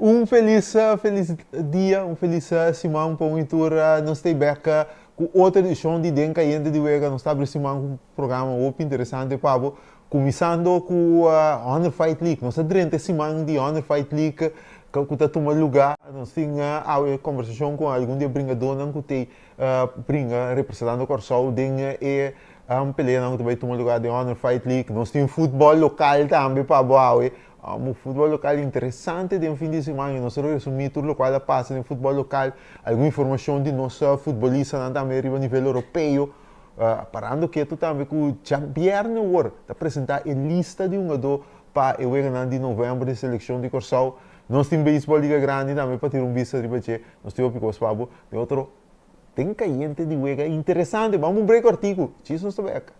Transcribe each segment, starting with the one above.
Un felis felis dia, un felis siman pa un y tur. Nos ta bek cu otro edicion di Den Cayente di Wega. Nos ta abri siman cu un programa hopi interesante pa bo. Kuminsando ku Honor Fight League, nos a drenta e siman di Honor Fight League ku ta tuma lugá. Nos tin awe kombersashon ku algun di e bringadónan ku ta bringa representando Kòrsou den e peleanan ku ta bai tuma lugá den Honor Fight League. Nos tin futbòl lokal tambe pa bo awe. Un futbòl lokal interesante den fin di siman i nos a resumí tur lokual a pasa den futbòl lokal, algun informashon di nos futbolistanan tambe riba nivel europeo. Parando ketu tambe ku djabièrnè awor ta presentá e lista di hungadó pa e weganan di novèmber di selekshon di Kòrsou. Nos tin beisbòl Liga Grandi tambe pa tira un bista riba dje. Nos tin hopi kos pa bo. Den otro den kayente di wega interesante. Ban un break kòrtiku. Djis nos ta bèk.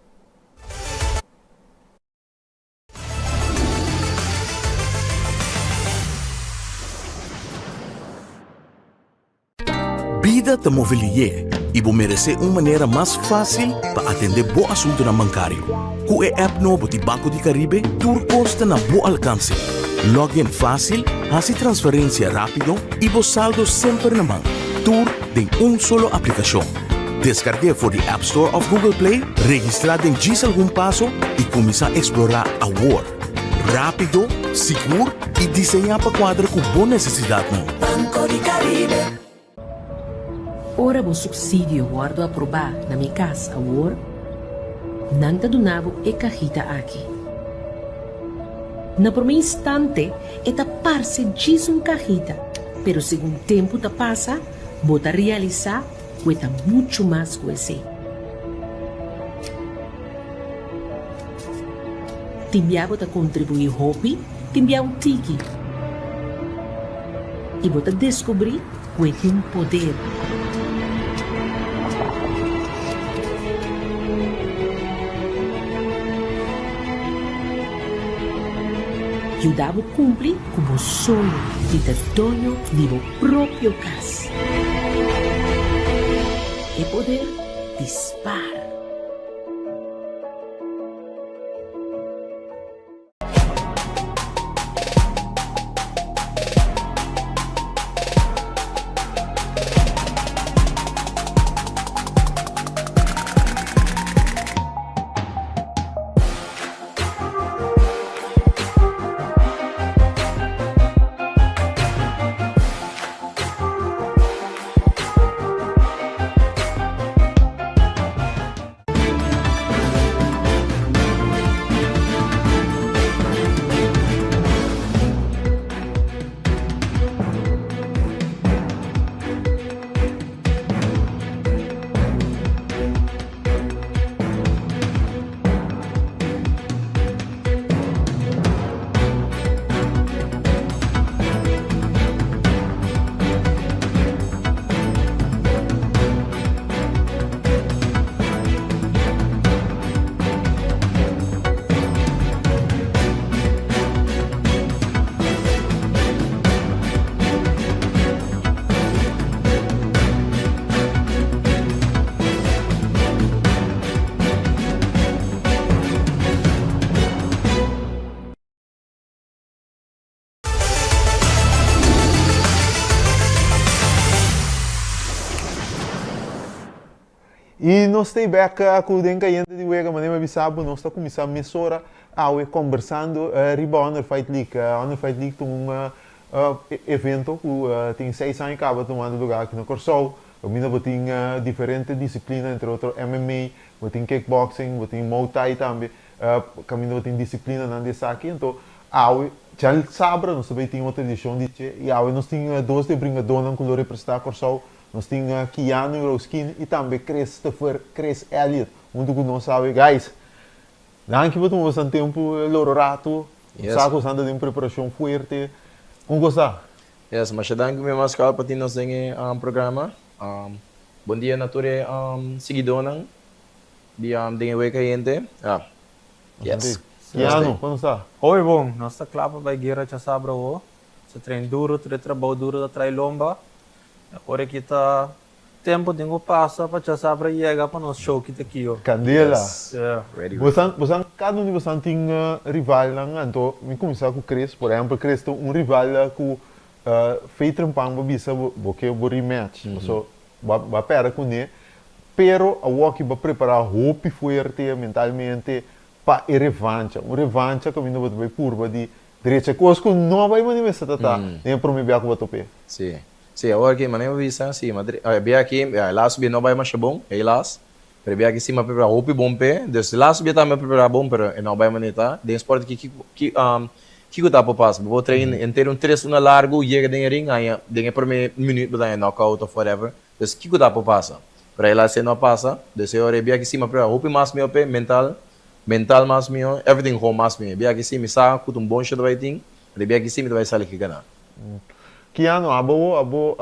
Bida ta move lié i bo meresé un manera mas fásil pa atendé bo asuntunan bankario. Ku e app nobo di Banco di Caribe tur kos ta na bo alkanse. Log in fásil, hasi transferensia rápido i bo saldo semper na man. Tur den un solo aplikashon. Deskarg'é for di App Store òf Google Play, registrá den djis algun paso i kuminsá eksplorá awor! Rápido, sigur i diseñá pa kuadra ku bo nesesidatnan. Banco di Caribe. Ora bo supsidio wòrdu aprobá na Mi Kas Awor, nan ta duna bo e kahita aki. Na promé instante e ta parse djis un kahita, pero segun tempu ta pasa bo ta realisá ku e ta muchu mas ku esei. Tin bia bo ta kontribuí hopi, tin bia un tiki. I bo ta deskubrí ku e tin poder. Yuda bo kumpli ku bo soño di ta doño di bo propio kas. E poder di spar. I nos ta bek ku Den Kayente di Wega, manera mi a bisa bo, nos ta kuminsá mesora awe kombersando riba Honor Fight League. Honor Fight League ta un evento ku tin seis aña kaba tumando lugá aki na Kòrsou. Kaminda bo tin diferente disiplina, entre otro MMA, bo tin kickboxing, bo tin Muay Thai tambe, kaminda bo tin disiplinanan di esaki. Anto awe, djalsabra nos ta bai tin otro edishon di dje i awe nos tin dos di e bringadónan ku lo representá Kòrsou. Nos tin Keanu Rooskin i tambe Christopher Chris Elliott huntu ku nos awe. Guys, danki pa tuma boso tempu loro ratu. Yes. Sa ku ta den preparashon fuerte. Kon ku ta? Yes, masha danki mi Mascal pa tin nos den e programa. Bon dia na tur e siguidónan di Den e Wega Kayente. Ja. Yes. Keanu, kon ta? Hopi bon, nos ta kla pa bai guera djasabra awo. Nos ta train duru, tur e trabou duru ta trai lomba. Ora ki ta tempo tin ku pasa pa djasabra yega pa nos show kita kio. Kandela. Yeah. Ready, ready. Bosan, bosan, kada un di bosan tin rivalnan, anto mi kuminsá ku Chris, por ehèmpel Chris ta un rival ku fei trempan bo bisa bo bo ke bo rematch, paso bo a bo a pèrdè kuné, pero awor ki bo a prepará hopi fuerte mentalmente pa e revancha, un revancha kaminda bo ta bai purba di Drecha kos ku no bai mane mester ta ta den e prome bia ku bo top'é. Sí. Sí, awor aki mane bo bisa, sí, ma e bia aki, e laatste bia no bai masha bon, helaas. Pero e bia aki sí m'a prepara hopi bon p'e. Dus e laatste bia tambe a prepara bon, pero e no bai mane ta. Den sport aki kiko, ki, kiko ta por pasa? Bo por train henter un tres luna largu, yega den e ring, haña den e prome minuut bo ta haña knockout of whatever. Dus kiko ta por pasa? Pero helaas e no a pasa. Dus e ora e bia aki sí m'a prepara hopi mas mihó p'e, mental. Mental mas mihó, everything gewoon mas mihó. E bia aki si mi sa ku ta un bon shot ta bai tin, pero e bia aki si mi ta bai sali ki gana. Keanu, abo abo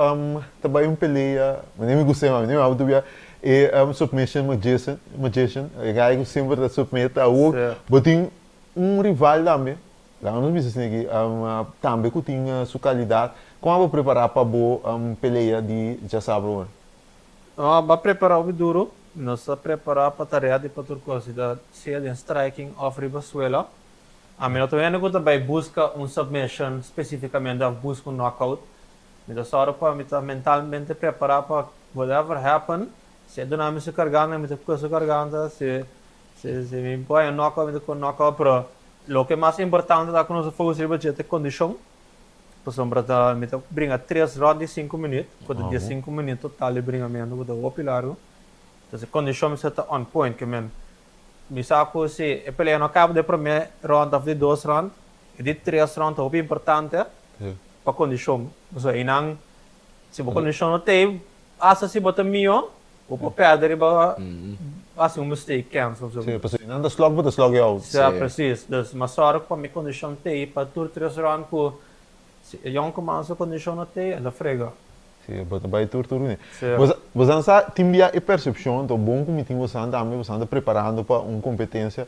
ta bai un pelea, mi mi gusta e mi abo ta bia e submission magician, magician, e guy ku semper ta submit, awor bo tin un rival tambe, laga nos bisa asina aki, tambe ku tin su kalidat, kon abo prepara pa bo pelea di djasabra awor? No, ba prepara hopi duro. Nos ta prepara pa tarea di pa tur cos, si ta sea den striking of riba suelo. Ami no ta hende cu ta bay busca un submission specificamente of busca un knockout. Mi ta sòru pa mi ta mentalmente prepara pa whatever happen, si e duna mi su carganta mi ta cuca su carganta, si si mi por haña knockout mi ta cuca knockout, pero loke mas importante ta cu nos ta focus riba dje ta e condicion. Pasobra ta mi ta bringa tres rond di sinku minuut, ku ta diesinku minuut total di bringamentu ku ta hopi largu. Entonces e kondishon mester ta on point, ke men mi sa ku si e pelea no kaba den promé rond òf di dos rond, e di tres rond ta hopi importante pa kondishon. Pasobra einan si bo kondishon no ta ei, asta si bo ta mihó, bo por pèrdè riba hasi un mistake kèns òf so. Sí, pasobra einan ta slòk bo ta slòk jou. Sí, presis. Dus mi a sòru pa mi kondishon ta ei pa tur tres rond ku si e yònkuman su kondishon no ta ei, el ta frega. Sí, bo ta bai tur tur kuné. Sí. Bosan sa tin bia e persepshon, anto bon ku mi tin bosan tambe, bosan ta preparando pa un kompetensia.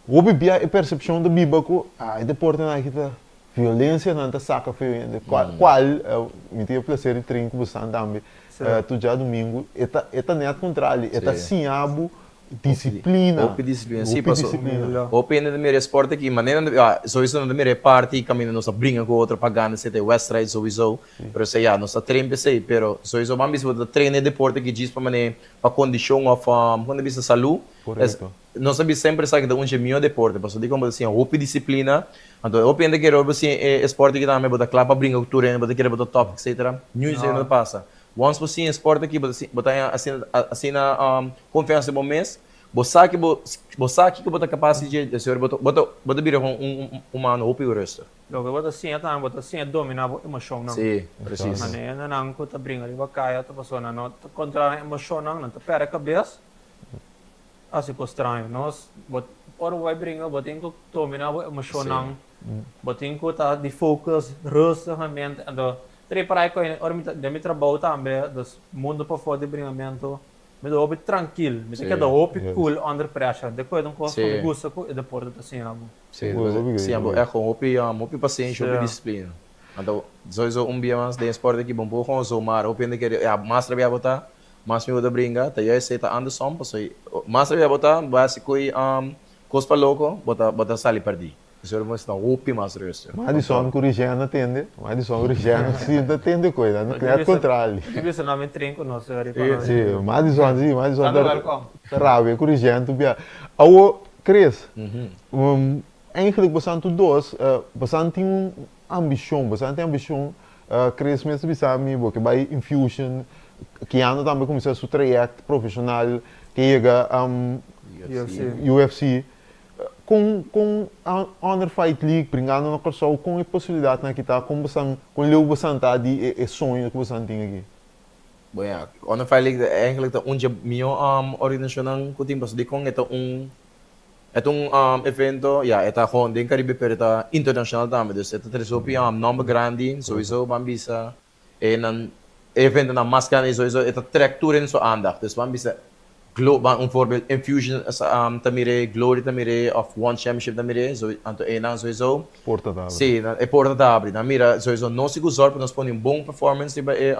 Hopi bia e persepshon ta biba ku, ah, e deportenan aki ta violensianan ta saka feo hende, kual kual mi tin e plaser di train ku bosan tambe tur djadumingu, e ta e ta nèt kontrali, e ta siña bo disiplina. Hopi disiplina, si paso hopi hende ta mira e sport aki, manera nan ta souiso nan ta mira e parti kaminda nos ta bringa ku otro pa gana esei ta e wèstrait souiso, pero esei ya nos ta train p'esei, pero souiso ban bisa bo ta train e deporte aki djis pa manera pa kondishon òf kon ta bisa salú. Nos a bisa semper esaki ta un dje mihó deporte, pasobra dikon bo ta siña hopi disiplina, anto hopi hende kere ora bo siña e sport aki tambe bo ta kla pa bringa ku tur hende, bo ta kere bo ta top etcetera, niun esei no ta pasa. Once bo siña e sport aki bo ta bo ta haña asina asina konfiansa den bo mes, bo sa ke bo bo sa kiko bo ta kapas di dje, esei ora bo ta bo ta bo ta bira un un humano hopi rustig. Loke bo ta siña tambe bo ta siña dominá bo emoshonnan. Sí, presis. Manera hendenan ku ta bringa riba kaya ta pasobra nan no ta kontrolá nan emoshonnan, nan ta pèrdè kabes. Hasi cos straño. Nos, bo, ora bo bai bringa, bo tin cu domina bo emocionnan. Bo tin cu ta di focus, rustigamente. Anto, ta repara cu ora mi ta den mi trabou tambe, dus mundo pafó di bringamento, mi ta hopi trankil. Mi ta keda hopi cool under pressure. Di cu e ta un cos cu mi gusta cu e deporte ta siña bo. Sí, siña bo echt gewoon hopi, hopi pasenshi, hopi disciplina. Anto, sowieso un bia mas den e sport aki, bo no por gewoon zomaar, hopi hende kere, ya, mas rabia bo ta, Mas mi bo ta bringa, ta juist esei ta andersom, pasobra mas rabia bo ta, bo hasi koe kos pa loko, bo ta bo ta sali pèrdí. Dus ora bo ta hopi mas rustig. Madison ku Rigiana tende, Madison ku Rigiana si ta tende koe, nan ta net kontrali. Mi bisa nan mi train ku nos riba nos. Si, Madison si, Madison ta rabia ku Rigiana tur bia. Awo, Chris, eigenlijk bosan tur dos, bosan tin un ambishon, bosan tin ambishon, Chris mes ta bisa mi bo ke bai Infusion, Keanu tambe kuminsá su trayèkt profeshonal ke yega UFC. Kon kon Honor Fight League bringando na Kòrsou, kon e posibilidatnan aki ta, kon bosan, kon leu bosan ta di e e soño ku bosan tin aki? Bon ya, Honor Fight League ta eigenlijk ta un dje mihó organisashonnan ku tin pasobra dikon e ta un e ta un evento, ya e ta gewoon den Karibe pero e ta internashonal tambe, dus e ta trese hopi nòmber grandi, souiso ban bisa E nan e eventonan mas grandi souiso e ta trek tur hende su aandacht. Dus ban bisa glo ban un voorbeeld Infusion ta mir'é, Glory ta mir'é of One Championship ta mir'é so anto e nan souiso Porta ta abri. Si e porta ta abri. Nan mira souiso nos si ku zòrg pa nos pone un bon performance riba e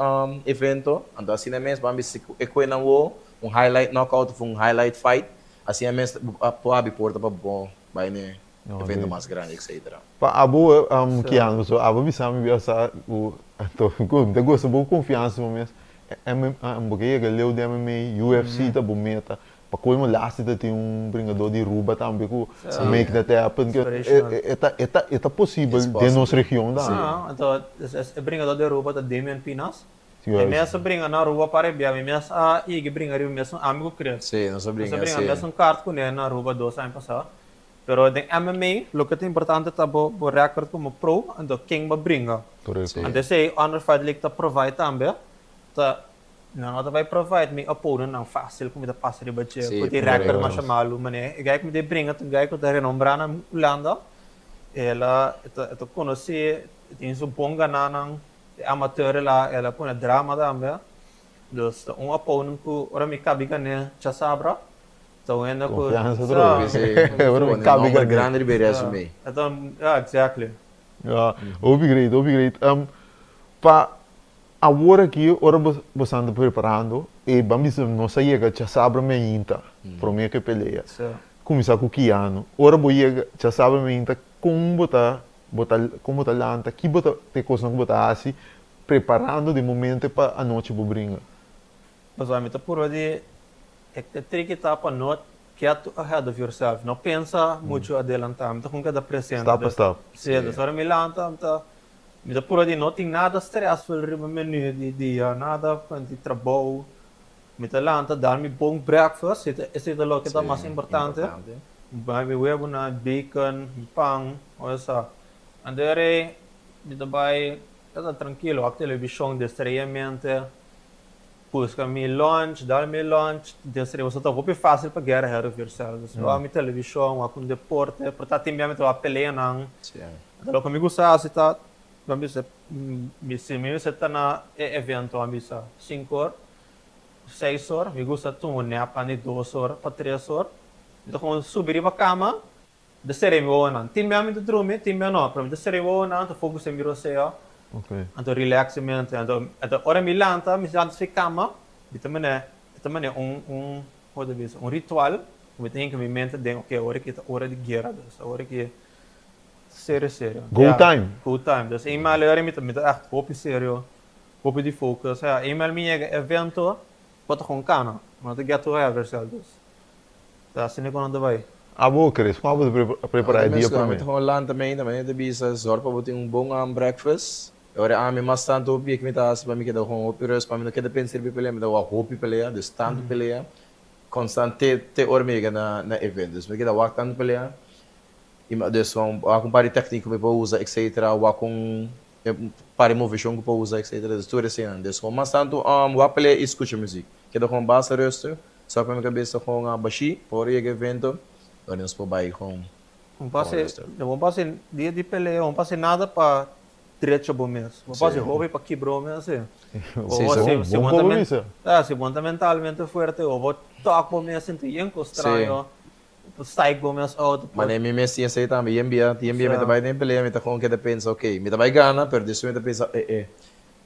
evento anto asina mes ban bisa si e koe nan wou un highlight knockout of un highlight fight asina mes por habri porta pa bo bai n'e evento mas grandi etcetera. Pa abo Keanu so abo bisa mi bia sa ku anto ku mi ta gosta bo konfiansa bo mes MMA bo ke yega leu di MMA UFC ta bo meta pa kolmo lasti ta tin un bringador di Ruba tambe ku make that happen e ta e ta e ta posibel den nos region tambe. Anto e bringador di Aruba ta Damian Pinas e mes a bringa na Aruba para e bia mi mes a yega bringa riba mesun ami ku Chris nos a bringa mesun kart kune na Aruba dos aña pasa. Pero den MMA loke ta importante ta bo bo record como pro anto ken bo bringa. Correcto. Anto esey Honor Fight League ta provide tambe ta nan no ta bay provide mi opponent nan facil cu mi ta pasa riba dje cu tin record masha malu mane e guy cu mi ta bringa ta un guy cu ta renombra na Hulanda el a e ta conoci e tin su bon gananan e amateur el a el a pone drama tambe dus ta un opponent cu ora mi cabi gane chasabra Ta un hende ku. Konfiansa trobe. Sí. Ora mi kabi Nomber grandi riba e resume. Eta, ja, exactly. Ja, hopi great, hopi great. Pa awor aki, ora bo bosan ta preparando, e ban bisa nos a yega djasabra meinta, prome ku e pelea. Sí. Kuminsá ku Keanu. Ora bo yega djasabra meinta, kon bo ta, bo ta, kon bo ta lanta, ki bo ta, ta e kosnan ku bo ta hasi preparando di momento pa anochi bo bringa? Pasobra mi ta purba di E triki ta pa no get too ahead of yourself, no pensa muchu adelantá, mi ta kon keda presente. Stap pa stap. Sí, dus ora mi lanta mi ta mi ta purba di no tin nada stressful riba menu di dia, nada di trabou, mi ta lanta dar mi bon breakfast, esei ta loke ta mas importante, mi bai mi webunan, bacon, mi pan, ora anto ora mi ta bai ta trankilo, wak televishon distrae mente. Buska mi lunch, dal mi lunch, desde boso ta hopi fácil pa get ahead of yourself. Dus wak mi televishon, wak un deporte, por ta tin bia mi ta wak peleanan. Anto loke mi gusta hasi ta, mi bisa, mi si mi mester ta na e evento, mi bisa sinku or, seis or, mi gusta tuma un nap di dos or pa tres or. Mi ta kon subi riba kama, Mi ta sera mi wowonan. Tin bia mi ta drumi, tin bia no. Pero mi ta sera mi wowonan, ta focus den mi rosea. Anto relax mi mente. Anto, anto ora mi lanta, mi lanta fi cama, mi ta mane, mi ta mane un, un, como ta bisa, un ritual cu mi ta hinca mi mente den, ok, awor aki ta ora di guera, dus awor aki serio, serio. Go time. Go time. Dus eenmaal ora mi ta, mi ta echt hopi serio, hopi di focus. Ja, eenmaal mi yega evento, bo ta gewoon cana. Bo no ta get to have yourself, dus. Ta asina ku nan ta bai. Abo Chris, kon abo ta prepara e dia prome? Mi ta gewoon lanta meinta, mi ta bisa zorg pa bo tin un bon breakfast. E ora ami mas tantu hopi bia ku mi ta hasi pa mi keda gewoon hopi rust, pa mi no keda pensa riba e pelea, mi ta wak hopi pelea, dus tantu pelea konstant te te ora mi yega na na evento. Dus mi ta keda wak tantu pelea i dus wak un par di teknik ku mi por usa etcetera, wak un par di moveshon ku por usa etcetera, dus tur eseinan. Dus gewoon mas tantu wak pelea i skucha muzik. Keda gewoon basta rustig. Sa pa mi kabes ta gewoon a bashí, pa ora yega evento, ora nos por bai gewoon Un pase, no bo pase dia di pelea, bo pase nada pa drecha bo mes. Bo pase hopi pa kibra bo mes así. Sí, sí. Si bo ta men, ah, si bo ta mentalmente fuerte, o bo tok bo mes sinti yen kos straño, bo psych bo mes out. Mane mi mes tin esei tambe, yen bia, yen bia mi ta bai den pelea, mi ta gewoon keda pensa, ok, mi ta bai gana, pero despues mi ta pensa, eh, eh.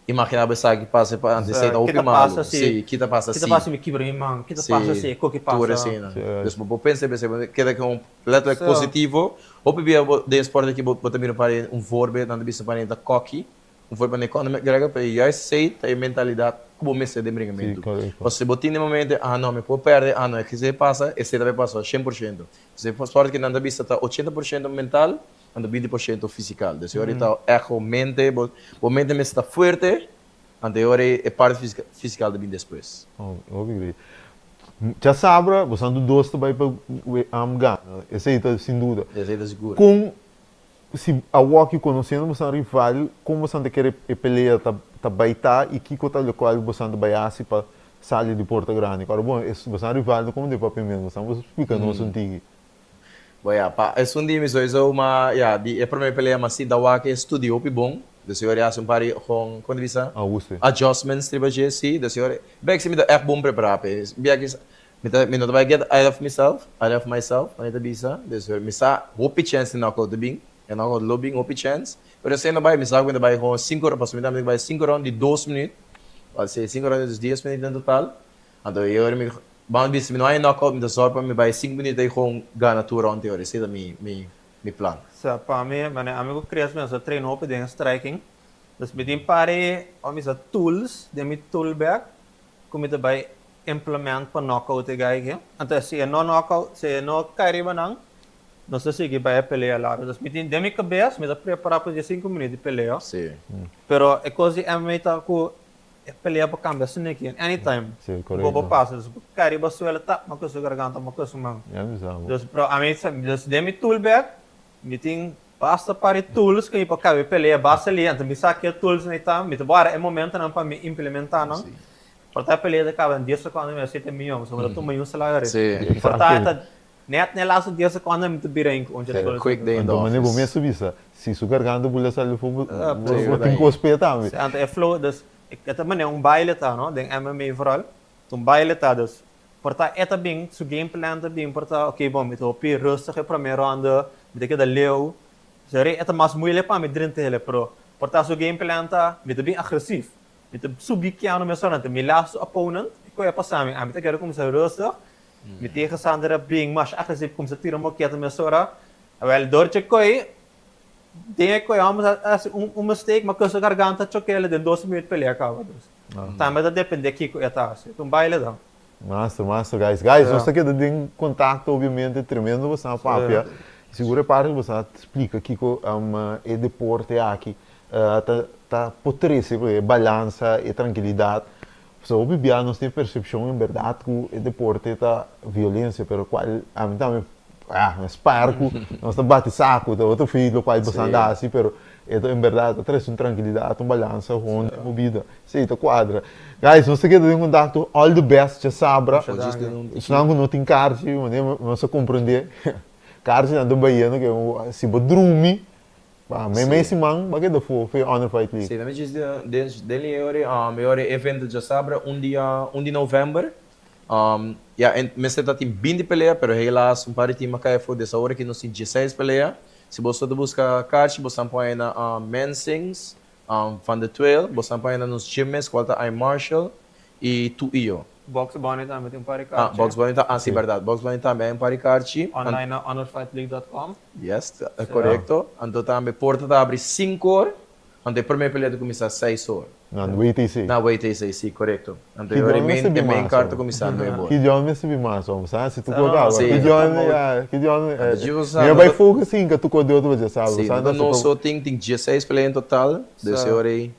Imaginá bo esaki pasa pa antes esei ta hopi Kita malu. pasa si Sí, kita pasa kita si. pasa mi kibra mi man, kita Sí, pasa si koki tur pasa. eseinan. Sí. Dus bo por pensa esei, bo keda ku un letterlijk Sí. positivo. Hopi bia bo den sport aki bo bo ta mira pa un voorbeeld, nan ta bisa pa ta cocky, un voorbeeld di Conor McGregor, pero juist esei ta e mentalidat ku bo mester den Sí, bringamentu. korekto. Pasobra si bo tin den momento, ah no, mi por pèrdè, ah no, e esei pasa, esei ta bai pasa 100%. Dus e sport aki nan ta bisa ta 80% mental, Anto 20% fisical. Dus e ora ta echt bo mente, bo, bo mente mester ta fuerte, anto e ora e parte fisica, fisical ta bin despues. Oh, hopi great. Djasabra, bo santu dos ta bai pa am gana. Esei ta sin duda. Esei ta sigur. Kon, si awoki konosiendo bosan rival, kon bosan ta kere e pelea ta ta bai ta i kiko ta lokual bosan ta bai hasi pa sali di porta grandi? Ora bon, es bosan rival no komo den papia mes, bosan por splika nos un tiki. Bo ya, pa esun di mi sowieso, ma ya, di e prome pelea ma si Dawake e studio hopi bon, dus e ora e hasi un par di gewoon, kon ta bisa? Ahuste. Adjustments riba dje, si, dus e ora, bek si mi ta ègt bon prepará p'e, bia ki mi ta, mi no ta bai get out of myself, out of myself, manera ta bisa, dus mi sa hopi chèns di knockout ta bin, e knockout lo bin hopi chèns, pero esei no bai, mi sa ku mi ta bai gewoon sinku, pasobra mi ta bai sinku round di dos minuut, wèl si sinku round dus dies minuut den total, Anto e ora mi ban bisa mi no hay knockout mi ta zorg pa mi bay sinku minuut ey gewoon gana tur round e ora esey ta mi mi mi plan. Sa pa mi mane ami ku Chris mi a train hopi den striking dus mi tin par di ora mi sa tools den mi tool bag ku mi ta bay implement pa knockout e guy aki anto si e no knockout si e no kai riba nan nos ta sigui bay e pelea largo dus mi tin den mi kabes mi ta prepara pa diesinku minuut di pelea Si. pero e kos di MMA ta ku E pelea por cambia asina aki, anytime. Sí, Bo correcto. por pasa, dus bo cay riba suelo, tap, m'a cu su garganta, m'a cu su man. Ya mi sa bo. Dus, pero ami sa, dus den mi tool bag, mi tin basta par di tools cu mi por caba e pelea basta li, anto mi sa ke tools nan ta, mi ta wara e momentonan pa mi implementa nan. Sí. Por ta e pelea ta caba den dies secondo, mi a siete miyon, pasobra mi ta tuma yun salario. Sí. Por ta, ta Net n'e laatste dies seconde mi ta bira in un dje Sí, quick day in the Anto mane bo office. mes a bisa, si su garganta bula sali afó bo Ah, bo Sí, bo tin verdad. kos p'e tambe. Sí, anto e flow, dus e ta manera un baile ta, no? Den MMA vooral. Un baile ta, dus por ta e ta bin, su game plan ta bin por ta, ok bon, mi ta hopi rustig e prome ronde, mi ta keda leu. Sorry, e ta mas moeilijk pa mi drenta hele, pero por ta su game plan ta, mi ta bin agresief. Mi ta subi Keanu mesora, anto mi laatste opponent, e koe a pasa mi, ami ta kere kuminsa rustig, Mi tegenstander a bin masha agresief kumsa tira moketa mesora. Awel dor dje koi, den e koi homber a hasi un mistake, ma kusa garganta chokele den dos minuut pelea kaba. Dus tambe ta depende kiko e ta hasi. Ta un baile dan. Master, master guys. Guys, nos ta keda den kontakto obviamente, tremendo boso a papia. Sigur e parti ku boso a splika kiko e deporte aki ta ta por trese, e balansa, e trankilidat. So hopi bia nos tin percepcion en berdad cu e deporte ta violencia, pero cual ami tambe ah mi a spaar cu nos ta bati saco ta otro fi locual boso anda haci, pero e ta en berdad ta trece un tranquilidad, un balansa gewoon den bo bida. Si, ta cuadra. Guys, nos ta keda den contacto, all the best djasabra. Esnan cu no tin carchi, manera nos a comprende, carchinan ta bayendo ke si bo drumi Ba, mei mei siman ba keda for fe Honor Fight League. Sí, ta mi djis den den li e ora e ora e evento djasabra un di un di november. Ya en mester ta tin binti pelea pero helaas un par di team a kai afo des awor aki nos tin dieseis pelea. Si boso ta buska karchi boso ta pone na Mensings, Van de Tweel, boso ta pone na nos gym mes kual ta I Marshall i Tu Io. Box Bunny tambe tin un par di karchi. Ah, Box Bunny ta, ah si berdad, Box Bunny tambe hay un par di karchi. Online na honorfightleague.com. Yes, ta korekto. Anto tambe porta ta abri sinku or, anto e prome pelea ta kuminsá seis or. Na WTC. Na WTC, si, korekto. Anto e ora e main, e main card ta kuminsá nuebe or. Ki djon mester bin mas om, sa? Si tuko kaba. Si. Ki djon, ya, ki djon, mi a bai focus hinka tuko di otro dje sabi. Si, nos so tin tin dieseis pelea en total, dus e ora ei.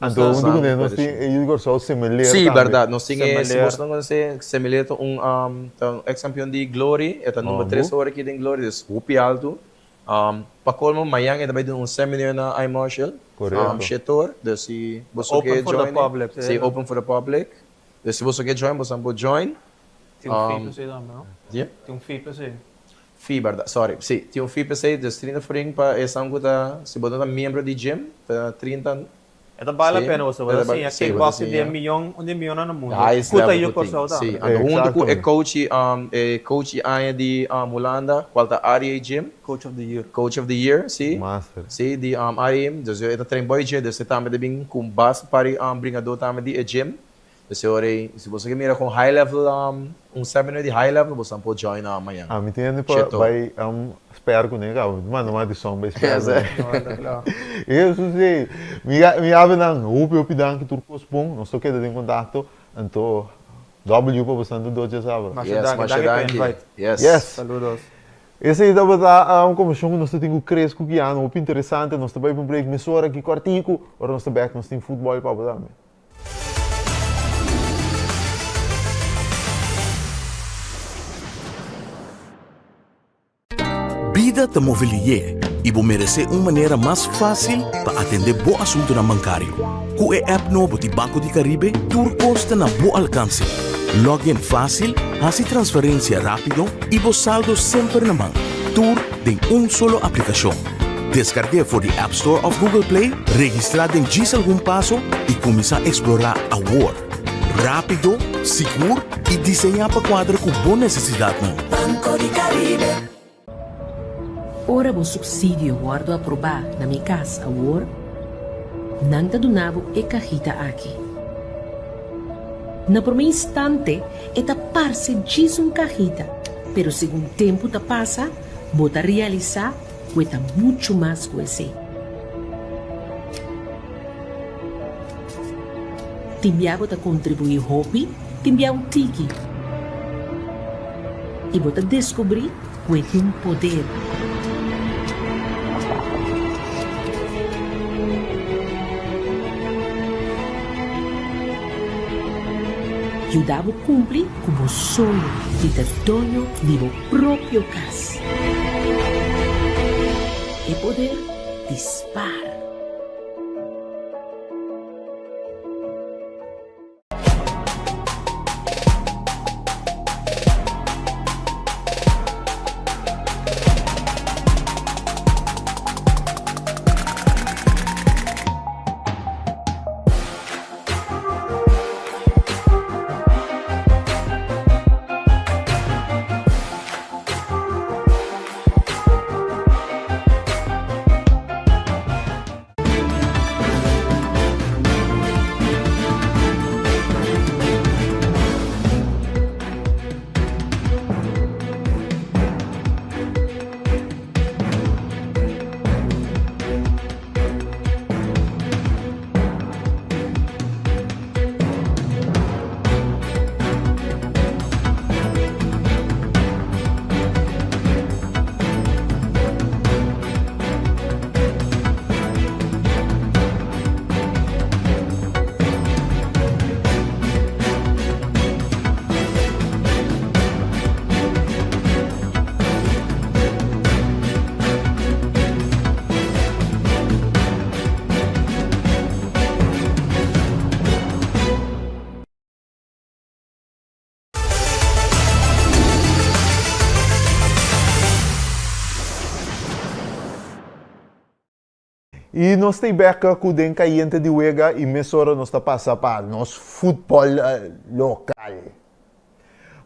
Anto huntu ku nos tin e yu di Kòrsou Semeleer Sí, tambe. bèrdat. Nos tin e, si Semeleer. bos no konosé, Semeleer ta un ta un eks kampion di Glory. E ta number tres ora aki den Glory, dus hopi altu. Pa kolmo, mañan e ta bai duna un seminar na iMarshall, Korekto. shetor. Dus si boso Open ke for the join, public, sí, open for the public. Dus si boso ke join, boso por join. Tin un fee p'esei tambe, no? Yeah? Tin un fee p'esei. Fee, bèrdat. Sorry. Sí, tin un fee p'esei, dus 30 florin pa esnan ku ta, si bo no ta miembro di gym, ta 30. E ta bale la pena bo sa siña kickboxing di e miyon un di e miyonnan na mundo. Ku ta yu Kòrsou tambe. Si, anto huntu ku e coach e coach di aña di Hulanda kual ta Arie Gym. Coach of the year. Coach of the year, si. Master. Si, di Arie. Dus e ta train boy dje, dus e tambe ta bin ku un basta par di bringadó tambe di e gym. Dus e ora ei, si boso ke mira kon high level, un seminar di high level, boso por join mañan. Ami tin hende pa bai spera kuné kaba. Mi ta manda mas di son bai spera kuné. Eso si. Mi mi yabe nan hopi hopi danki tur kos bon. Nos ta keda den kontakto. Anto W pa boso tantu dos djasabra. Masha danki. Danki pa e invite. Yes. Saludos. Esei tabata un kombershon ku nos ta tin ku Chris ku Kiano, hopi interesante. Nos ta bai pa un break mesora aki kòrtiku. Ora nos ta bèk nos tin futbòl pa bo tambe. Bida ta move lié i bo meresé un manera mas fásil pa atendé bo asuntunan bankario. Ku e app nobo di Banco di Caribe tur kos ta na bo alkanse. Log in fásil, hasi transferensia rápido i bo saldo semper na man. Tur den un solo aplikashon. Deskarg'é for di App Store òf Google Play, registrá den djis algun paso i kuminsá eksplorá awor! Rápido, sigur i diseñá pa kuadra ku bo nesesidatnan. Banco di Caribe. Ora bo supsidio wòrdu aprobá na Mi Kas Awor, nan ta duna bo e kahita aki. Na promé instante e ta parse djis un kahita, pero segun tempu ta pasa bo ta realisá ku e ta muchu mas ku esei. Tin bia bo ta kontribuí hopi, tin bia un tiki. I bo ta deskubrí ku e tin un poder. Yuda bo kumpli ku bo soño di ta doño di bo propio kas. E poder di spaar. I nos ta i bek ku den kayente di wega i mesora nos ta pasa pa nos futbòl lokal.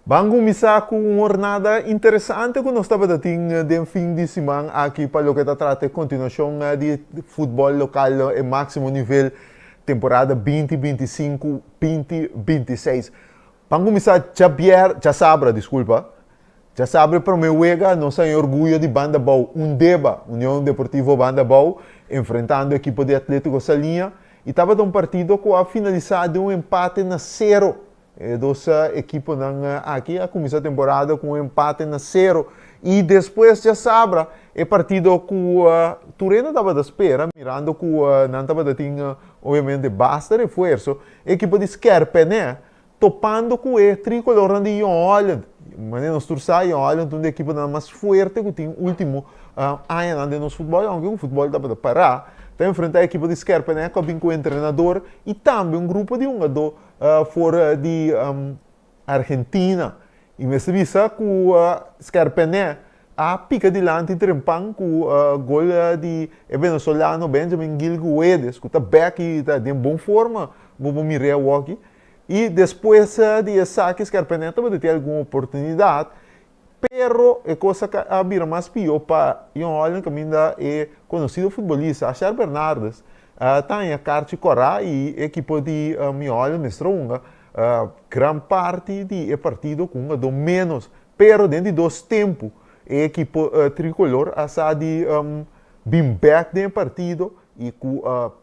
Ban kuminsá ku un hornada interesante ku nos tabata tin den fin di siman aki pa loke ta trata e kontinuashon di futbòl lokal e máksimo nivel temporada binti 25 binti 26. Ban kuminsá djabier, djasabra, diskulpa, djasabra e promé wega nos a haña orguyo di Banda Bou, Undeba, Union Deportivo Banda Bou, enfrentando ekipo di Atlético Saliña i tabata un partido ku a finalisá den un empate na sero. E dos ekiponan aki a kuminsá temporada ku un empate na sero i despues djasabra e partido ku tur hende tabata spera mirando ku nan tabata tin obviamente basta refuerso, e ekipo di Skerpenè topando ku e trikolornan di Jong Holland. Manera nos tur sa Jong Holland ta un di e ekiponan mas fuerte ku tin ultimo añanan den nos futbòl, aunke ku futbòl tabata pará, ta enfrentá e ekipo di Skerpenè ku a bin ku entrenador i tambe un grupo di hungadó For di Argentina. I mester bisa ku Skerpenè a pica dilanti trempan cu gol di e venezolano Benjamin Gil Guedes cu ta bek y ta den bon forma bo por mira awoki y despues di esaki Scherpenhele tabata tin algun oportunidad pero e cos a bira mas pio pa Jong Holland caminda e conocido futbolista Ashar Bernardes ta haña karchi kòrá y e ekipo di Jong Holland mester a hunga gran parti di e partido cu hungadó menos. Pero den di dos tempu e ekipo tricolor a sa di bin bek den e partido y cu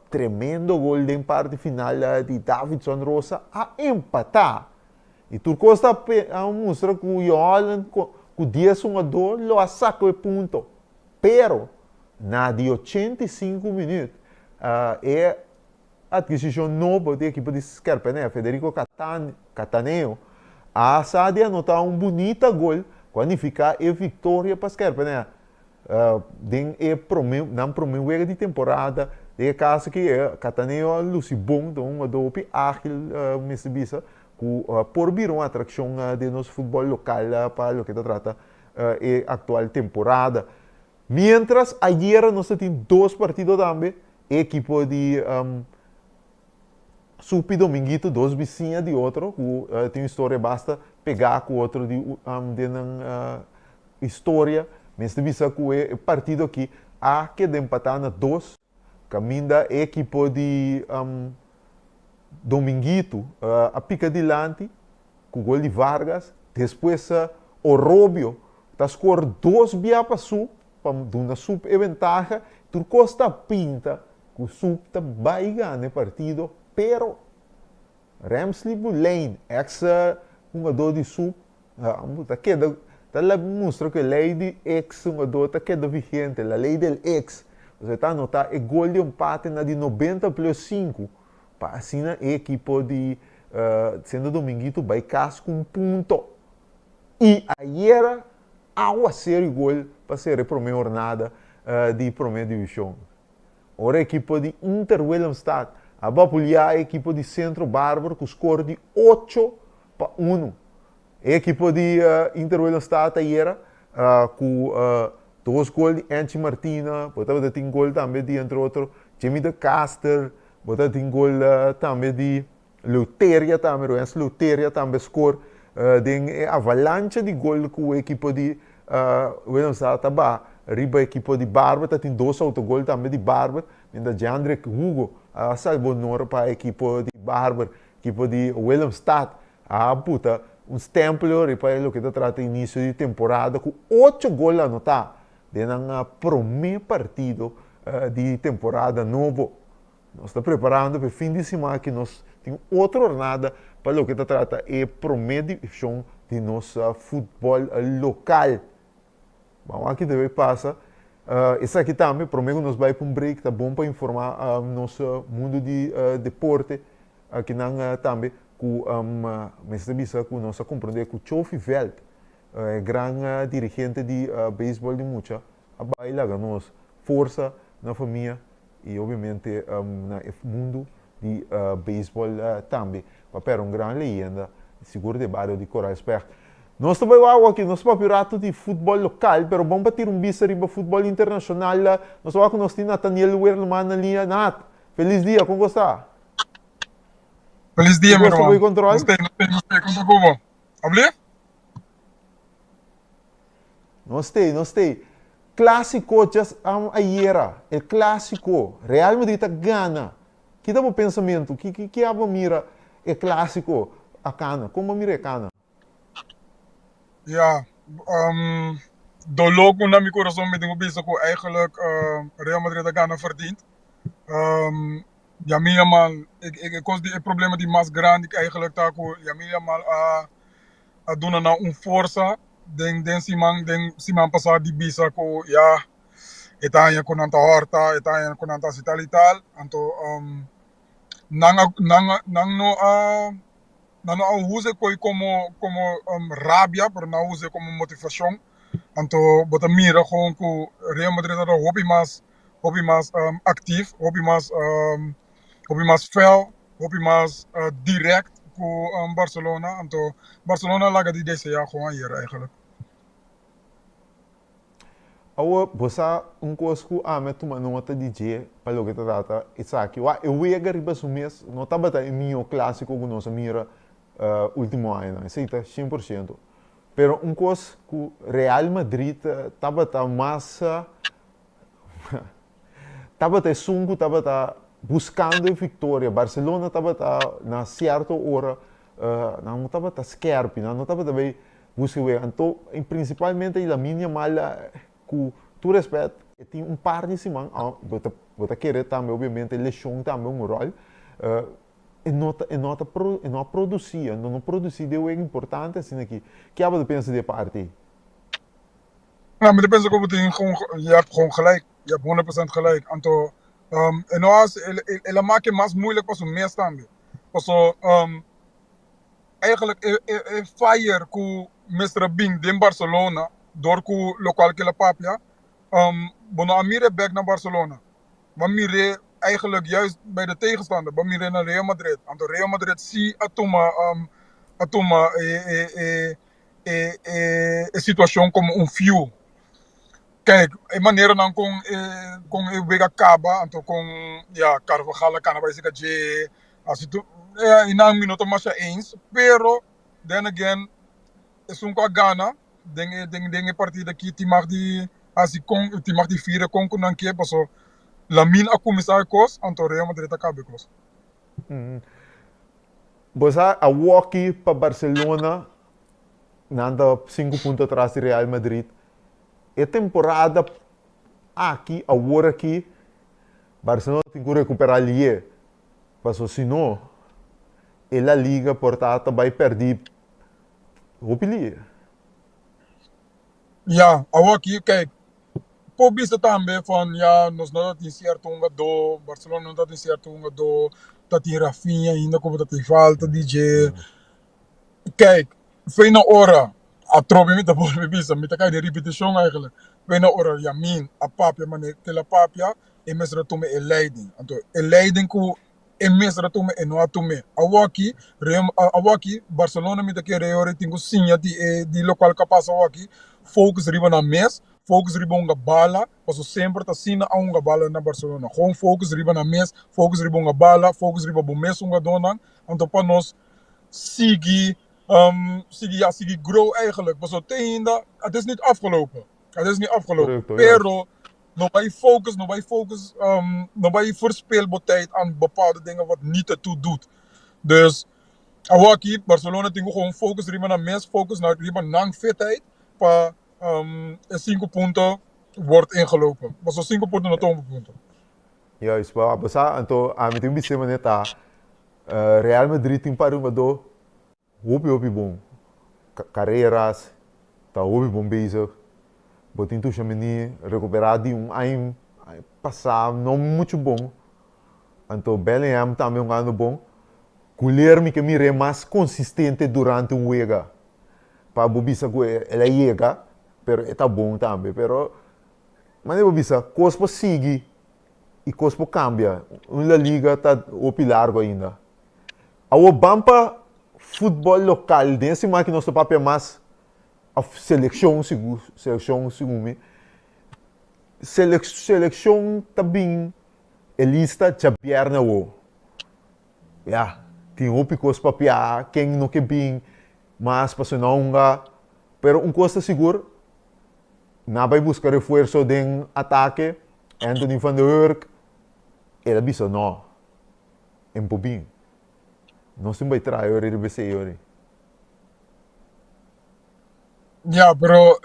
tremendo gol den parti final di Davidson Rosa a empata. Y tur cos ta a mustra cu Jong Holland cu dies hungadó lo a saca e punto. Pero na di 85 minuut e Adkisishon nobo di ekipo di Skerpenè, Federico Cattaneo, a sa di anotá un bunita gol ku a nifiká e viktoria pa Skerpenè den e promé nan promé wega di temporada. Den e kaso aki Cattaneo a lusi bon, ta un hungadó hopi ágil mester bisa ku por bira un atrakshon den nos futbòl lokal pa loke ta trata e aktual temporada. Miéntras ayera nos ta tin dos partido tambe, e ekipo di Supi Dominguito, dos bisiña di otro ku tin un historia basta pegá ku otro di den nan historia. Mester bisa ku e partido aki a keda empatá na dos, kaminda e ekipo di Dominguito a pika dilanti ku gol di Vargas, despues Orobio ta skor dos bia pa Sup pa duna Sup e ventaha. Tur kos ta pinta ku Sup ta bai gana e partido, pero Ramsley Boulain, eks hungadó di Sup, ta keda ta mustra ku e lei di eks hungadó ta keda vigente, la ley del ex. Pasobra e ta anotá e gol di empate na di nobenta plus sinku pa asina e ekipo di Sendo Dominguito bai kas ku un punto. I ayera awaseru i gol pa sera e prome hornada di prome divishon. Ora e ekipo di Inter Willemstad a bapuliá e ekipo di Centro Barbaro ku skor di 8-1. E ekipo di Inter Willemstad ayera ku dos gol di Anchi Martina, bo tabata tin gol tambe di entre otro Jimmy de Caster, bo ta tin gol tambe di Leuteria tambe, Royens Leuteria tambe skor den e avalancha di gol ku e ekipo di Willemstad ta baha riba ekipo di Barber. Ta tin dos autogol tambe di Barber, mientras Jandrick Hugo a salba honor pa ekipo di Barber. Ekipo di Willemstad a buta un stempel riba e loke ta trata inisio di temporada ku ocho gol anotá den nan promé partido di temporada nobo. Nos ta preparando pa e fin di siman aki nos tin otro hornada pa loke ta trata e prome divishon di nos futbol lokal. Ban wak ki debe pasa. Esaki tambe prome ku nos bai pa un break ta bon pa informa nos mundu di deporte akinan tambe ku mester bisa ku nos a komprende ku Chofi Veld e gran dirigente di beisbol di mucha a bai laga nos forsa na famia y obviamente na e mundu di beisbol tambe. Pa pera un gran leyenda sigur di e bario di Coral Specht. Nos ta bai wak aki, nos ta papia un rato di futbol lokal, pero bon pa tira un bista riba futbol internashonal. Nos ta wak ku nos tin Nathaniel Werleman na liña. Nat, felis dia, kon ku sta? Felis dia, Tur mi kos ta bai ruman. kontrol? Nos tei, nos tei, nos tei. Kon ta ku bo? Ablief? Nos tei, nos tei. Clásico djas ayera, el clásico, Real Madrid ta gana. Ki ta bo pensamentu? Ki ki ki abo mira e clásico a cana? Kon bo mira e cana? Ja, doló ku na mi kurason mi tin ku bisa ku eigenlijk Real Madrid a gana verdiend. Yamil Yamal, e kos di e problema di mas grandi eigenlijk ta ku Yamil Yamal a a duna nan un forsa den den siman den siman pasá di bisa ku ya e ta haña ku nan ta hòrta, e ta haña ku nan ta hasi tal i tal. Anto nan a nan a nan no a nan no a usa e koi komo komo rabia pero nan a usa komo motivashon. Anto bo ta mira kon ku Real Madrid a hopi mas hopi mas aktif, hopi mas hopi mas fel, hopi mas direct ku Barcelona. Anto Barcelona a laga di desea gewoon ayer eigenlijk. Awor, bo sa un kos ku ami a tuma nota di dje pa loke ta trata esaki? Wak, e wega riba su mes no tabata e mihó klásiko ku nos a mira último añanan, esei ta 100%. Pero un kos ku Real Madrid tabata mas tabata esun ku tabata buskando e viktoria. Barcelona tabata na sierto ora nan no tabata skèrpi, nan no tabata bai buska e wega. Anto prinsipalmente Lamine Yamal ku tur rèspèt e tin un par di siman, bo ta bo ta kere tambe obiamente leshon tambe un ròl, E no ta, e no ta pro, e no a producí, e no producí den wega importante asina aki. Ke abo ta pensa di e parti ei? Nou, mi ta pensa ku bo tin gewoon, je hebt gewoon gelijk. Je hebt 100% gelijk. Anto, um, e no hasi, el, el, el a maki mas moeilijk pa su mes tambe. Paso, um, eigenlijk e, e, e fire ku mester a bin den Barcelona, dor ku lokual ku el a papia, um, bo no a mira e bek na Barcelona. Bo a mir'é eigenlijk juist bij de tegenstander. Bo a mir'é na Real Madrid. Anto Real Madrid sí a tuma a tuma e e e e e e situacion como un fuel. Kijk, e maneranan con e con e wega caba, anto con ya Carvajal a cana bai cerca dje, asi tur, e nan mi no ta masha eens, pero then again esun cu a gana den e den den e partido aki tin mag di hasi kon tin mag di fira kon ku nan ke paso Lamine a kuminsá e kos anto Real Madrid a kaba e kos. Bo sa awoki pa Barcelona nan ta sinku punto atras di Real Madrid. E temporada aki awor aki Barcelona tin ku rekupera lié paso si no e La Liga por ta ta bai pèrdí Hopi lier. Ya, awor aki, kijk, por bisa tambe van ya nos no ta tin cierto hungadó, Barcelona no ta tin cierto hungadó, ta tin Rafinha ainda como ta tin falta di dje. Kijk, fei na ora, atrobe mi ta bolbe bisa, mi ta kai den ripeticion eigenlijk, fei na ora Yamin a papia manera kel a papia, e mester a tuma e leiding. Anto e leiding ku E mester a tuma e no a tum'é. Awoki, Real, awoki, Barcelona mi ta kere ora e tin ku siña di e di lokual ku a pasa awoki, focus riba nan mes, focus riba hunga bala, pasobra semper ta asina a hunga bala na Barcelona. Gewoon focus riba nan mes, focus riba hunga bala, focus riba bo mes hungadónan, anto pa nos sigui sigui ya sigui grow eigenlijk, pasobra te ainda het is niet afgelopen, het is niet afgelopen, Correcto, juist. pero No bai focus, no bai focus, no bai verspil bo tijd aan bepaalde dingen wat niet ertoe doet. Dus awor aki Barcelona tin ku gewoon focus riba nan mes, focus na riba nan fitheid pa e sinku punto wordt ingelopen. Pasobra sinku punto no ta un punto. Juist, pa bo sa anto ami tin bis'é manera ta Real Madrid tin par hungadó Hopi hopi bon. Carreras ta hopi bon bezig. Bo tin Tchouaméni recupera di un aña pasa no mucho bon. Anto Bellingham tambe hungando bon. Guler mi ke mir'é mas consistente durante un wega. Pa bo bisa ku el a yega, pero e ta bon tambe. Pero manera bo bisa kos por sigui i kos por kambia. Un La Liga ta hopi largo ainda. Awor ban pa futbol lokal den e siman aki nos ta papia mas of selekshon sigur selekshon segun mi selekshon ta bin e lista djabièrnè awor ya tin hopi kos papia ken no ke bin mas pasobra no a hunga pero un kos ta sigur nan a bai buska refuerso den atake Anthony van der Hurk el a bisa no. En por bin. Nos tin bai traha ora riba esei ora. Ja, pero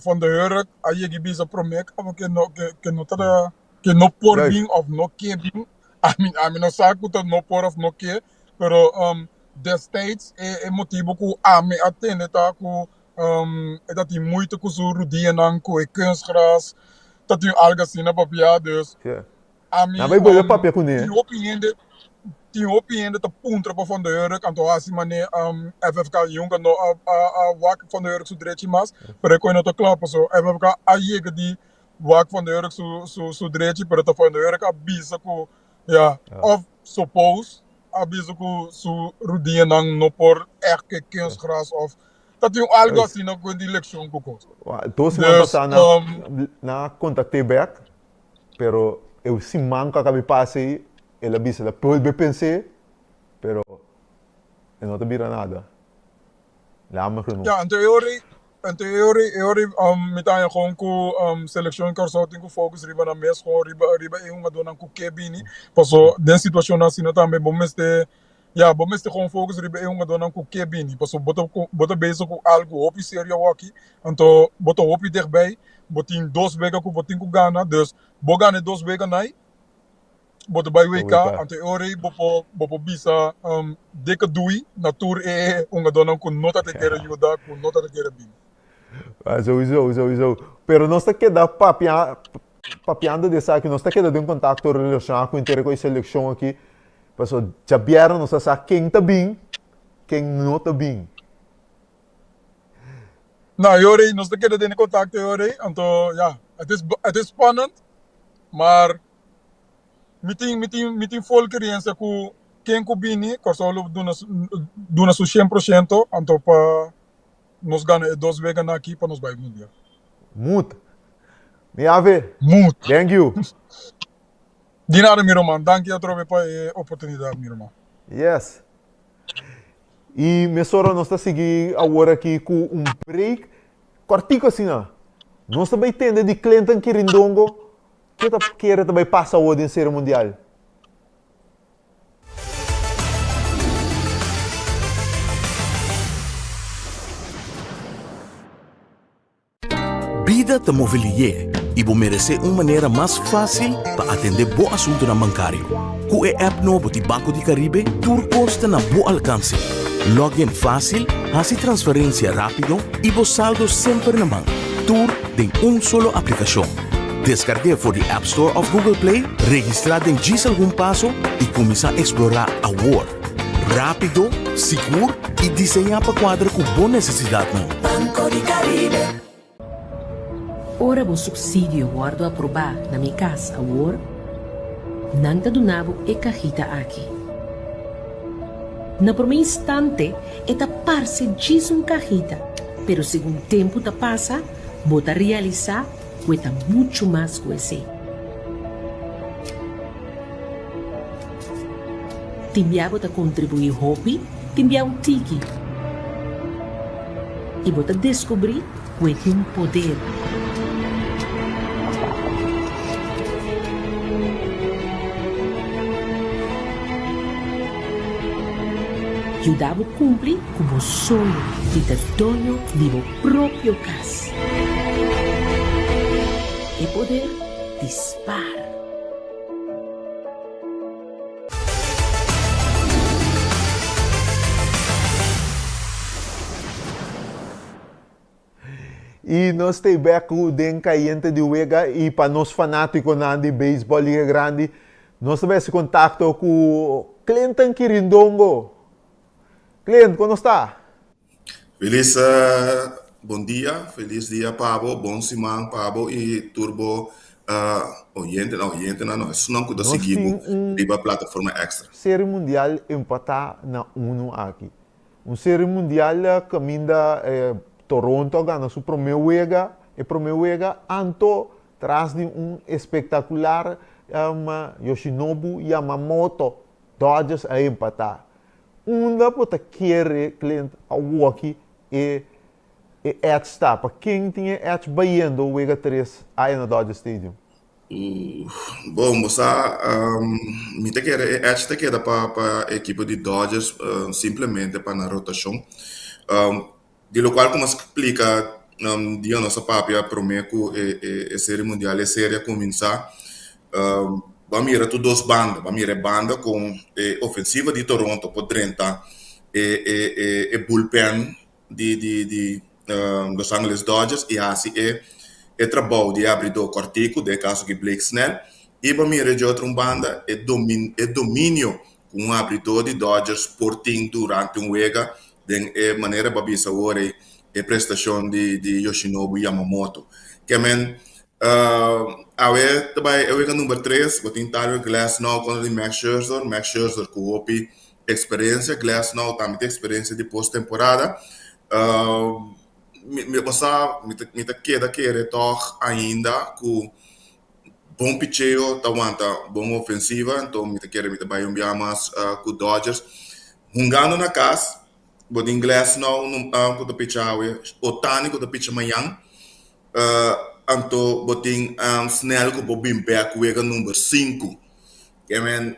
Van der Hurk a yega bisa promé kaba ke no ke ke no ta ke no por Juist. bin of no ke bin. Ami ami no sa ku ta no por of no ke, pero destijds e e motibu ku ami a tende ta ku e ta tin moeite ku su rudianan ku e kunstgras, ta tin algu asina papia, dus Ja. Ami, Nan bai bolbe papia kuné. Tin hopi hende, tin hopi hende ta puntra pa Van der Hurk, anto hasi mane FFK Junca no a a wak Van der Hurk su drechi mas, pero e koe no ta kla paso FFK a yega di wak Van der Hurk su su su drechi, pero ta Van der Hurk a bisa ku ya, of suppose a bisa ku su rudianan no por echt ke kunstgras of. Ta tin algo asina ku di lekshon ku kos. Dos siman pasá nan nan a kontakt'é bèk, pero e siman ku a kabi pasa ei el a bisa el a bolbe pens'é, pero e no ta bira nada. Jammer genoeg. Ya, anto e ora ei, anto e ora ei, e ora ei mi ta haña kon ku selekshon Kòrsou tin ku focus riba nan mes, kon riba riba e hungadónan ku ke bini, paso den situashonnan asina tambe bo mester Ya, bo mester gewoon focus riba e hungadónan ku ke bini, pasobra bo ta bo ta bezig ku algu hopi serio awoki, anto bo ta hopi dichtbij, bo tin dos wega ku bo tin ku gana, dus bo gana e dos weganai, bo ta bai WK, anto e ora ei bo por bo por bisa dikke doei na tur e hungadónan ku no ta ta kere yuda, ku no ta ta kere bini. Ah, sowieso, sowieso. Pero nos ta keda papia, papiando di esaki, nos ta keda den kontakto relashoná ku inter ku e selekshon aki. Paso djabièrnè nos ta sa ken ta bin, ken no ta bin. No, e ora ei nos ta keda den e kontakto e ora ei, anto ya, het is, het is spannend, maar mi tin, mi tin, mi tin fol kerensia ku ken ku bini, Kòrsou lo duna, duna su shen por shento, anto pa nos gana e dos weganan aki pa nos bai mundial. Moed. Mi ave. Moed. Thank you. Di nada mi ruman, danki atrobe pa e oportunidat mi ruman. Yes. Y mesora nos ta sigui awor aki cu un break cortico asina. Nos ta bay tende di Clinton Kirindongo ke ta kere ta bay pasa awor den Serie Mundial. Bida ta move lié i bo meresé un manera mas fásil pa atendé bo asuntunan bankario. Ku e app nobo di Banco di Caribe tur kos ta na bo alkanse. Log in fásil, hasi transferensia rápido i bo saldo semper na man. Tur den un solo aplikashon. Deskarg'é for di App Store òf Google Play, registrá den djis algun paso i kuminsá eksplorá awor! Rápido, sigur i diseñá pa kuadra ku bo nesesidatnan. Banco di Caribe. Ora bo supsidio wòrdu aprobá na Mi Kas Awor, nan ta duna bo e kahita aki. Na promé instante e ta parse djis un kahita, pero segun tempu ta pasa bo ta realisá ku e ta muchu mas ku esei. Tin bia bo ta kontribuí hopi, tin bia un tiki. I bo ta deskubrí ku e tin un poder. Yuda bo kumpli ku bo soño di ta doño di bo propio kas. E poder di spar. Y nos ta bek cu den cayente di wega y pa nos fanaticonan di baseball Liga Grandi nos ta bay haci contacto cu Clinton Kirindongo. Clint, con nos ta? Felis bon dia, felis dia pa bo, bon siman pa bo i tur bo oyentenan, oyentenan no, esunnan ku ta Nos sigui bo tin un riba plataforma Extra. Serie Mundial empatá na unu aki. Un Serie Mundial kaminda Toronto a gana su promé wega, e promé wega, anto tras di un espektakular Yoshinobu Yamamoto, Dodgers a empatá. Unda bo ta kere Clint awoki e e edge ta? Pa ken tin e edge bayendo wega tres aya na Dodger Stadium? Bon, bo sa, mi ta kere e edge ta keda pa pa e ekipo di Dodgers simplemente pa nan rotashon. Di lokual ku nos splika dia nos a papia promé ku e Serie Mundial, e serie a kuminsá, bo a mira tur dos banda. Bo a mira e banda kon e ofensiva di Toronto por drenta e bullpen di Los Angeles Dodgers i hasi e trabou di e abridó kòrtiku, den e kaso aki Blake Snell. I bo a mira di otro un banda e dominio ku un abridó di Dodgers por tin durante un wega Den e manera bo a bisa awor ei e prestashon di di Yoshinobu Yamamoto. Ke men awe ta bai e wega number tres, bo tin Tyler Glasnow kontra di Max Scherzer, Max Scherzer ku hopi eksperensia, Glasnow tambe tin eksperensia di post temporada. Mi mi bo sa mi ta mi ta keda kere tòg ainda ku bon picheo ta wanta bon ofensiva, anto mi ta kere mi ta bai un bia mas ku Dodgers. Hungando na kas, bo tin Glasnow ku ta picha awe, Ohtani ku ta picha mañan, anto bo tin Snell ku por bin bèk wega number sinku. Ke men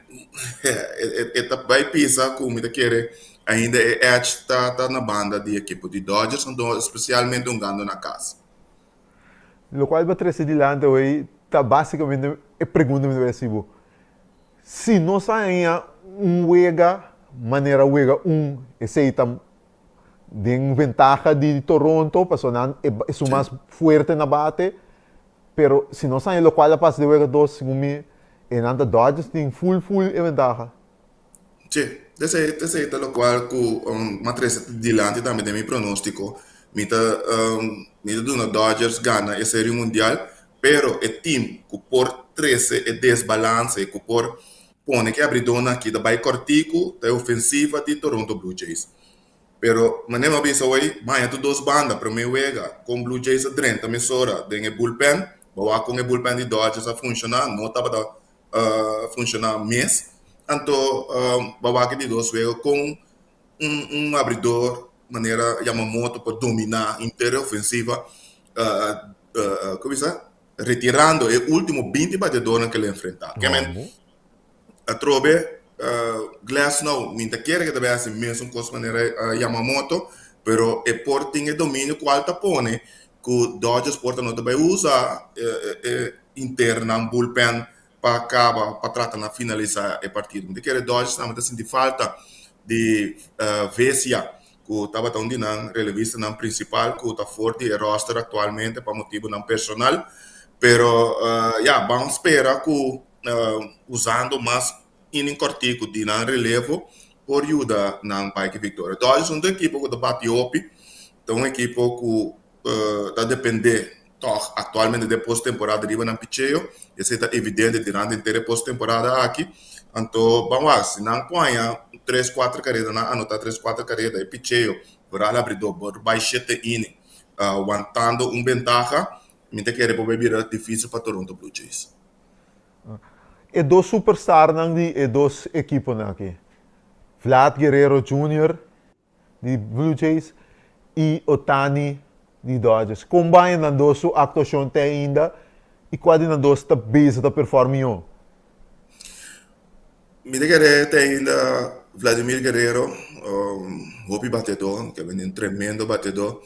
e ta bai pisa ku mi ta kere ainda e edge ta ta na banda di ekipo di Dodgers, anto espesialmente hungando na kas. Lokual bo a trese dilanti awey ta basikamente e pregunta mi ta bai hasi bo. Si nos a haña un wega manera wega un esei ta den ventaha di Toronto pasobra nan esun mas fuerte na bate, pero si nos haña lokual a pasa den wega dos segun mi e nan ta Dodgers tin full full e ventaha. Sí, esei esei ta lokual ku m'a trese dilanti tambe den mi pronóstiko. Mi ta mi ta duna Dodgers gana e Serie Mundial, pero e team ku por trese e desbalanse, ku por pone ku e abridónan aki ta bai kòrtiku ta e ofensiva di Toronto Blue Jays. Pero manera mi a bisa awor, baña tur dos banda, promé wega kon Blue Jays a drenta mesora den e bullpen, bo wak kon e bullpen di Dodgers a funshoná, no tabata funshoná mes. Anto bo wak e di dos wega kon un un abridor manera Yamamoto por dominá henter e ofensiva, ku bisa, retirando e último binti bateadornan ku el a enfrentá. Ke men atrobe Glasnow mi ta kere ke ta bai hasi mesun kos manera Yamamoto, pero e por tin e dominio kual ta pone ku Dodgers por ta no ta bai usa e internan bullpen pa kaba pa trata na finalisá e partido. Mi ta kere Dodgers tambe ta sinti falta di Vesia ku tabata un di nan relevistanan prinsipal ku ta for di e roster aktualmente pa motibunan personal. Pero ya, ban spera ku usando mas inning kòrtiku di nan relevo por yuda nan bai ku viktoria. Dodgers un ekipo ku ta bati hopi, ta un ekipo ku ta dependé tòg aktualmente den postemporada riba nan picheo, esei ta evidente durante henter e postemporada aki. Anto ban wak, si nan por haña tres kuater kareda, nan anotá tres kuater kareda, e picheo por al abridó por bai shete inning wantando un bentaha, mi ta kere por bai bira difísil pa Toronto Blue Jays. E dos superstarnan di e dos ekiponan aki, Vlad Guerrero Junior di Blue Jays i Ohtani di Dodgers. Kon baña nan dos su aktuashon te ainda i kua di nan dos ta bezig ta perform mihó? Mi ta kere te ainda Vladimir Guerrero, hopi batedó, ke bini un tremendo batedó.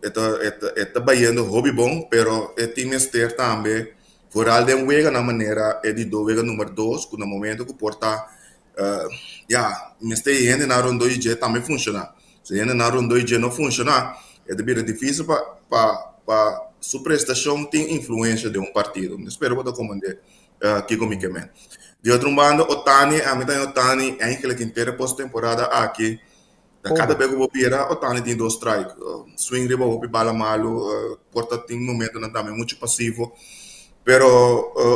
E ta e ta bayendo hopi bon, pero e tin mester tambe foral den weganan manera e di dos wega number dos ku na momento ku por ta Ya, mester e hendenan rondó di dje tambe funshoná. Si e hendenan rondó di dje no funshoná, e ta bira difísil pa pa pa su prestashon tin influensia den un partido. Mi ta spera bo ta komprendé kiko mi ke men. Di otro un banda, Ohtani, ami ta haña Ohtani eigenlijk henter e postemporada aki Ta kada bes ku bo bira, Ohtani tin dos strike. Swing riba hopi bala malu, por ta tin momentonan tambe muchu pasivo. Pero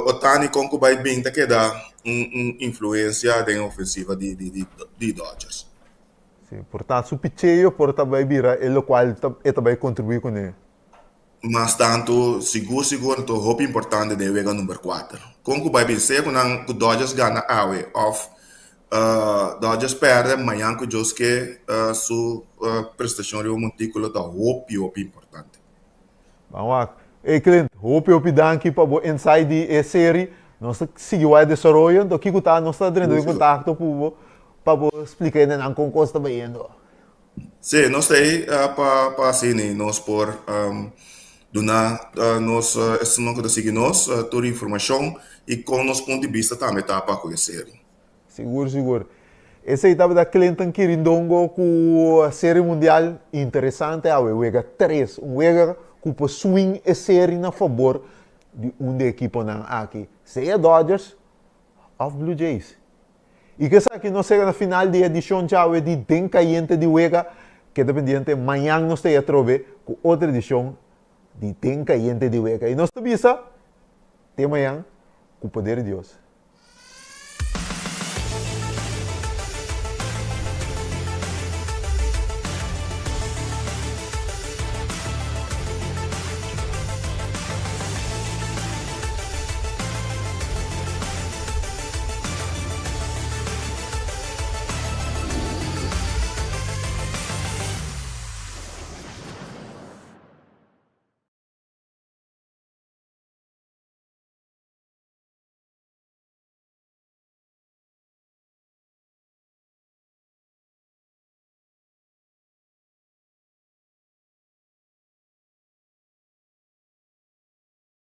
Ohtani kon ku bai bin ta keda un un influensia den e ofensiva di di di Dodgers. Si, por ta su picheo por ta bai bira e lokual e ta bai kontribuí kuné. Mas tantu, sigur sigur ta hopi importante den e wega number kuater. Kon ku bai bin sea ku nan ku Dodgers gana awe òf Dodgers pèrdè, mañan ku Josuke su prestashon riba montíkulo ta hopi hopi importante. Ban wak. Ey Clint, hopi hopi danki pa bo insight di e seri. Nos ta sigui wak e desaroyo, enton kiko ta nos ta drenta den kontakto ku bo pa bo splika hendenan kon kos ta bayendo. Sí, nos ta ei pa pa asina nos por duna nos esnan ku ta sigui nos tur informashon i kon nos punto di bista tambe ta pa ku e seri. Sigur, sigur. Esei tabata Clinton Kirindongo ku Seri Mundial interesante awe, wega tres, un wega ku por swing e seri na fabor di un di e ekiponan aki, sea Dodgers òf Blue Jays. I ku esaki nos sega na final di edishon djawe di Den Kayente di Wega. Keda pendiente, mañan nos ta e atrobe ku otro edishon di Den Kayente di Wega. I nos ta bisa te mañan ku poder di Dios.